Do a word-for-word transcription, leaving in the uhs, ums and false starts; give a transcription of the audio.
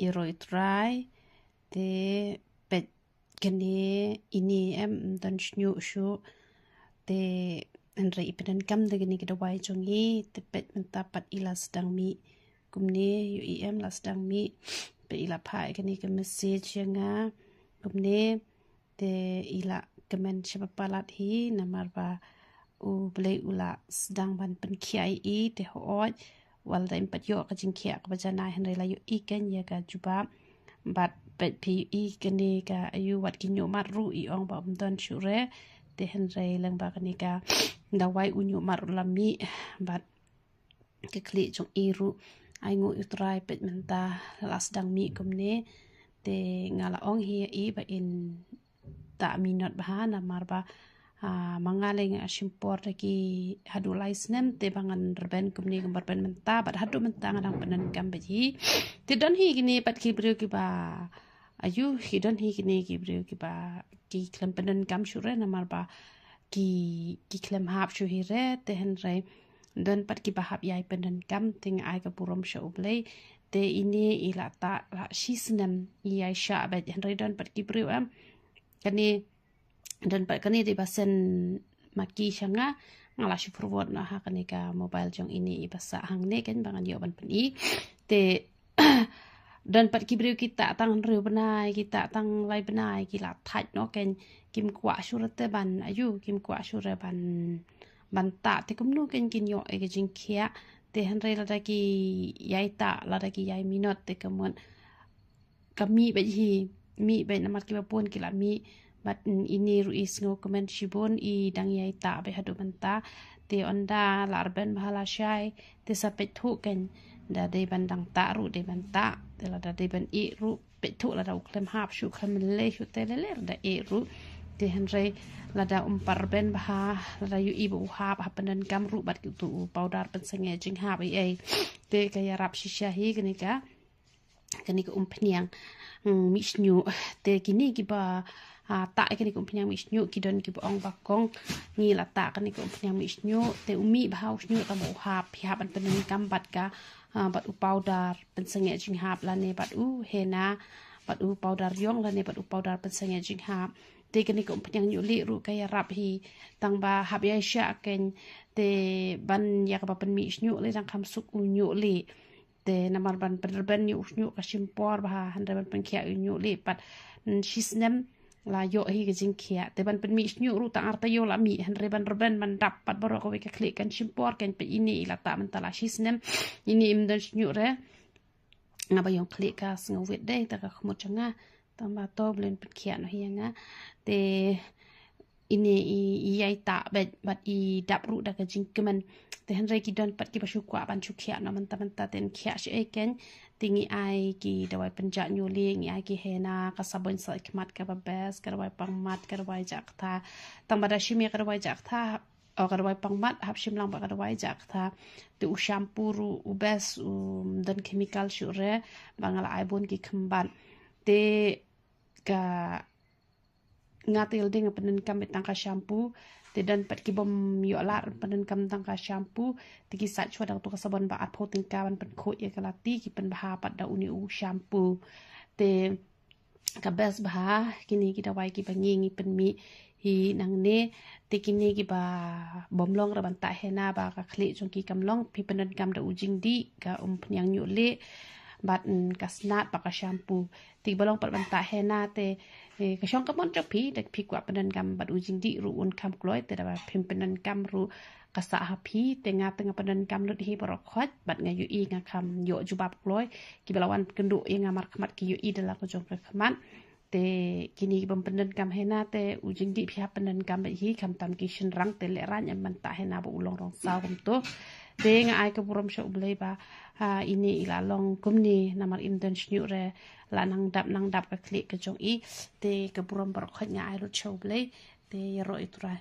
ïaroh ïa u Trai, te peit kane ine em, ym don shñiuh shuh, te hynrei i pyndonkam da kane ka dawai jong i, te peit mynta pat i la sdang mih kumne, ïohi em, la sdang mih, peit i la phah kane ka message ïa nga kumne, te i la kmen shaba palat hi, namar ba U Blei u la sdang ban pynkhiah ïa i, te hooid wat la da im pat ïoh ka jingkhiah kaba janai, hynrei la ïohi keiñ ïa ka jubab. Bad peit phi, ïohi kane ka, aïu, wat ki ñiuhmat ruh i ong ba ym don shuh re, te hynrei lyngba kane ka dawai u ñiuhmat ruh la mih, bad ka khlieh jong i ruh, ai nguh ïa u Trai, peit mynta la sdang mih kumne. Te nga la ong hi ïa i ba in tah minot bha, namar ba, ah, ma nga lei nga shim por da ki haduh lai snem, te ba ngan rben kumne, kumba rben mynta, bad haduh mynta nga dang pyndonkam beit hi. Te don hi kine pat ki briew kiba, aïu, ki don hi kine ki briew kiba ki khlem pyndonkam shuh re, namar ba ki, ki khlem hap shuh hi re, te hynrei don pat kiba hap ïai pyndonkam, te nga ai ka burom sha U Blei. Te ine i la tah la shi snem i ïai shah beit, hynrei don pat ki briew em, kane, don pat kane dei ba send ma ki sha nga, nga la shu forward noh ha kane ka mobile jong ine i ba sah hangne keiñ ba ngan ïoh ban pyni. Te don pat ki briew ki tah tang hynriew bnai, ki tah tang lai bnai, ki la thait noh keiñ, kim kwah shuh re te ban, aïu, kim kwah shuh re ban, ban tah, te kumno keiñ kin ïoh ïa ka jingkhiah. Te hynrei lada ki ïai tah, lada ki ïai minot, te ka mut ka mih beit hi, mih beit, namar kiba bun ki la mih. Bad, mm, ine ruh i sngewkmen shibun, i dang ïai tah beit haduh mynta. Te ynda la rben bha lashai, te sa peit thuh keiñ, da dei ban dang tah ruh dei ban tah, te lada dei ban ïeh ruh peit thuh, lada u khlem hap shuh, khlem lei shuh, te lei lei da ïeh ruh. Te hynrei lada um pat rben bha, lada ïohi ba u hap, hap pyndonkam ruh bad uto u powder pynsangeh jinghap ei ei, te ka ïarap shisha hi kane ka, kane ka umphniang, mm, mih shñiuh. Te kine kiba, ah, tah ïa kane ka umphniang mih shñiuh, ki don kiba ong ba kong, ngi la tah kane ka umphniang mih shñiuh, te u mih bha u shñiuh tang ba u hap, phi hap ban pyndonkam bad ka, ah, bad u powder pynsangeh jinghap lane bad u henna, bad u powder ïong lane bad u powder pynsangeh jinghap. Te kane ka umphniang ñiuh lieh ruh ka ïarap hi, tang ba hap ïai shah keiñ, te ban ïa kaba pynmih shñiuh lei dang kham suk u ñiuh lieh. Te namar ban pynrben ïa u shñiuh ka shim por bha, hynrei ban pynkhiah ïa u ñiuh lieh pat, mm, shi snem la ïoh hi ka jingkhiah. Te ban pynmih shñiuh ruh tang ar taïew la mih, hynrei ban rben ban dap pat baroh kawei ka khlieh kan shim por keiñ, peit ine i la tah mynta la shi snem, ine im don shñiuh re. Nga ba ïong khlieh ka sngewwit dei, ta ka khmut jong nga, tang ba to Blei un pynkhiah noh ïa nga. Te ine i, i ïai tah beit bad i dap ruh da ka jingkmen. Te hynrei ki don pat kiba shu kwah ban shu khiah noh mynta mynta, te yn khiah shaei keiñ. Te ngi ai ki dawai pynjah ñiuh lieh, ngi ai ki henna, ka sabon sah khmat kaba best, ka dawai pangmat, ka dawai jah ktha. Tang ba da shim ïa ka dawai jah ktha, o, ka dawai pangmat, hap shim lang bad ka dawai jah ktha. Te u shampoo ruh u best, um don chemical shuh re, ba nga la ai bun ki khymbat. Te ka, nga te ïa lade nga pyndonkam beit tang ka shampoo. Te don pat ki bym ïoh lad pyndonkam tang ka shampoo, te ki sait shuwa da kato ka sabon ba arphew tyngka ban pynkhuid ïa ka lati, ki pynbha pat da une u shampoo. Te ka best bha kine ki dawai kiba ngi, ngi pynmih hi nangne. Te kine kiba bym long re ban tah henna ba ka khlieh jong ki kam long, phi pyndonkam da u jingdih, ka umphniang ñiuh lieh, bad, mm, ka snat bad ka shampoo. Te kiba long pat ban tah henna te, eh, ka shong ka mon jong phi, da phi kwah pyndonkam bad u jingdih ruh un kham kloi, te da ba phim pyndonkam ruh ka sah ha phi. Te nga te nga pyndonkam lut hi baroh khoit, bad nga ïohi nga kham ïoh jubab kloi. Kiba la wan kynduh ïa nga markhmat ki ïohi da la ka jong ka khmat. Te kine ki bym pyndonkam henna te u jingdih phi hap pyndonkam beit hi, khamtam ki shynrang te lehraiñ em ban tah henna ba u long rong saw kumto. Te nga ai ka burom sha U Blei ba, ha, ine i la long kumne, namar im don shñiuh re, la nang dap nang dap ka khlieh ka jong i. Te ka burom baroh khoit nga ai lut sha U Blei. Te ïaroh ïa u Trai.